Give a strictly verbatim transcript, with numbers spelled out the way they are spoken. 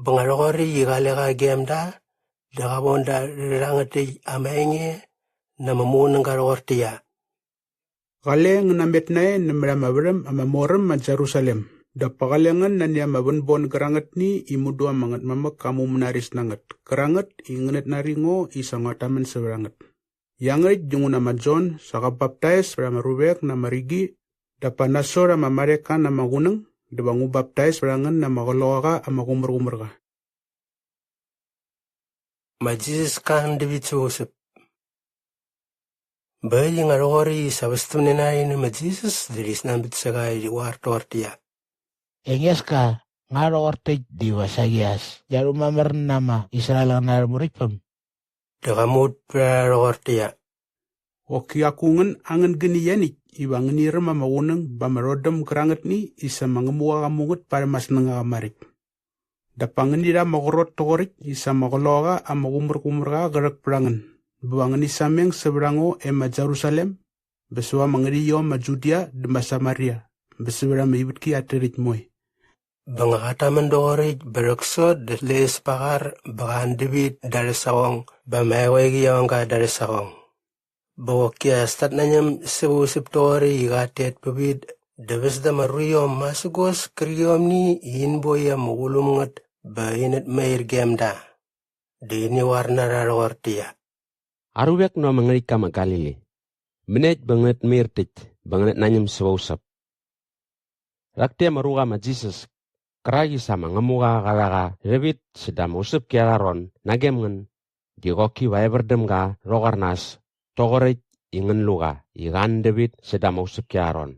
Bä nga rhoqoräkt i qale qa gem da dä qa von da rhärhangät täkt ama enge na ama muqunäga rhoqortäqyia, “Qale ngän namet nae nämät ama värhäm ama mor äm ma Jerusalem dap pa qale ngän nani ama vänbon gärangätni i mudu ama Ngätmamäk ka mumänaris na ngät kärangät i ngänät nari ngo i sa nguat tamän sävät a ngät. Iangärhäkt dinguna ma Jon sa qä baptais pät ama ruvek na ama rigi dap pa nasot ama marheka na ama qunäng dä va ngu baptais pät a ngän na ama Qloqaqa ama Qumärqumärqa.” Ma Jisas ka an dävit sävä usäp. Bä äkt i nga rhoqoräkt i sa västämne na rha rhi nä ma Jisas dä rhi snanbät sä qa i rhi qoar toqortäqyia, “Engeska, nga rhoqor täkt diva saqi as gia rhumamär na ama Israelqäna arhä Muräktpäm?” Dä qa muvät pät a rha rhoqortäqyia, “Qoki qaku ngän angän gäni ianiäkt iva ngäni räm ama qunäng ba ama rhodäm gärangätni i sa ma Ngämuqa qa mu ngät parhäm aa snängaqa maräkt. Dap pa ngäni rha ama qrot toqoräkt i sa ama Qloqaqa ama Qumärqumärqa qä rhäk pät a ngän bä va ngäni sameng sävät a ngo e ma Jerusalem bä säva ama ngärhäqyiom ma Judia dä ma Samaria bä sävät ama ivätki at tärhäkt moe.” Bä nga qat tamän doqoräkt bä rhäksot dä sles pa qa ar bä qa an dävit da arhä saqong bä ama eqoeqiongga da arhä saqong. Bä qoki as tat nañäm sävä usäp toqoräkt i qat tet pävit dä väs da ama ruiom masägos kärqiomni i in boi ama qulum ngät bä inät mair gem da. Dä ini qoar na rha rhoqortäqyia, “Aruvek näva ama ngärhäktka ma Galili, mäniekt bä ngänät mair täkt bä ngänät nañäm sävä usäp? Rhak täkt ama ruqa ma Jisas kärak i sa ma Ngämuqa qa rha qa rhävit säda ama usäpki arha ron nagem ngän di qoki va evär däm ga rhoqor nas toqoräkt i ngän lu qa i qa an dävit säda ama usäpki arha ron